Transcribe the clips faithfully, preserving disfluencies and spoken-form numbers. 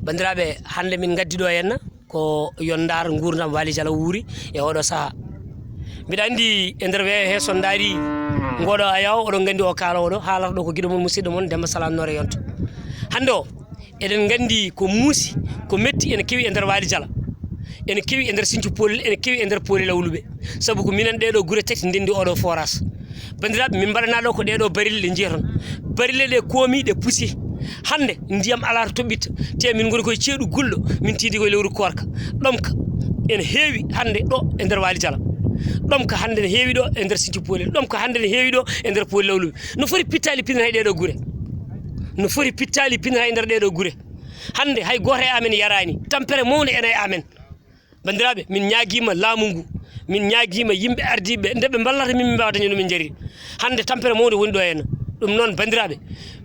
Banndiraaɓe, hannde min ngaddi ɗo henna ko yo ndaar nguurndam Waly Dialo wuuri e oɗo sahaa. Mbiɗa anndi e nder weeyo he, so ndaari ngoɗo ayaawo, oɗon nganndi o kaaloowo ɗo, haalata ɗo ko giɗo mon, musidɗo mon Demmba Salam Noore Yonto. Hannde o, eɗen nganndi ko muusi, ko metti ene kewi e nder Waly Dialo, ene kewi e nder Sinthiou Polel, ene kewi e nder Pooli Lawluɓe. Sabu ko minen ɗeɗo gure tati ndenndi oɗo forage. Banndiraaɓe, min mbaɗanaa ɗo ko ɗeɗo barille ɗe njiyaton. Barille ɗe koomi, ɗe pusi. Hannde ndiyam alaa to toɓɓitta. Te min ngoni koye ceeɗu gulɗo, min tiidi koye lewru koorka. Ɗomka ene heewi hannde ɗo e nder Waly Dialo. Ɗomka hannde ne heewi ɗo e nder Sinthiou Polel. Ɗomka hannde ne heewi ɗo e nder Pooli Lawluɓe. No foti pittaali pinata e ɗeɗo gure. No foti pittaali pinata e nder ɗeɗo gure. Hannde hay gooto e amen yaraani. Tampere mawnde ene e amen. Banndiraaɓe, min ñaagiima laamu ngu, min ñaagiima yimɓe ardiiɓe, nde ɓe mballata min, min mbaawa dañde no min njariri. Hannde tampere mawnde woni ɗo henna. Ɗum noon, banndiraaɓe,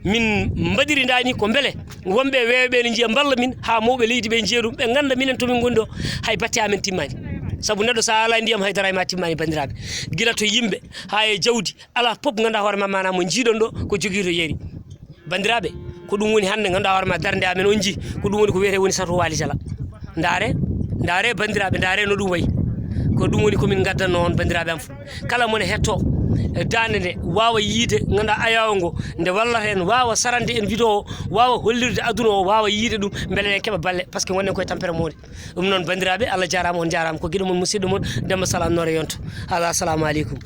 min mbaɗiri ndaani ko mbele wonɓe e weeyo ɓe ne njiya mballa min, haa mawɓe leydi ɓe njiya ɗum, ɓe ngannda minen to min ngoni ɗo, hay batte amen timmaani. Sabu neɗɗo so a alaa ndiyam, hay dara e ma timmaani, banndiraaɓe. Gila to yimɓe, haa e jawdi, alaa fof ngannduɗaa hoore ma, maanaam mo njiiɗon ɗo, ko jogii to yeeri. Banndiraaɓe, ko ɗum woni hannde ngannduɗaa hoore ma darnde amen on njii, ko ɗum woni ko wiyetee woni sato Waly Dialo. Ndaare, ndaare banndiraaɓe, ndaare no ɗum wayi. Ko ɗum woni ko min ngaddanno on, banndiraaɓe am fof. Kala mone hettoo, e daande nde waawa yiide, ngannduɗaa ayaawo ngo, nde wallata en, waawa sarande en vidéo o, waawa hollirde aduna o, waawa yiide ɗum, mbele en keɓa balle, parce que ngonɗen koye tampere mawnde. Ɗum noon, banndiraaɓe, Allah jaaraama, on njaaraama. Ko giɗo mon, musidɗo mon, Demmba Salam Noore Yonto. Haaɗa, assalamu aleykum.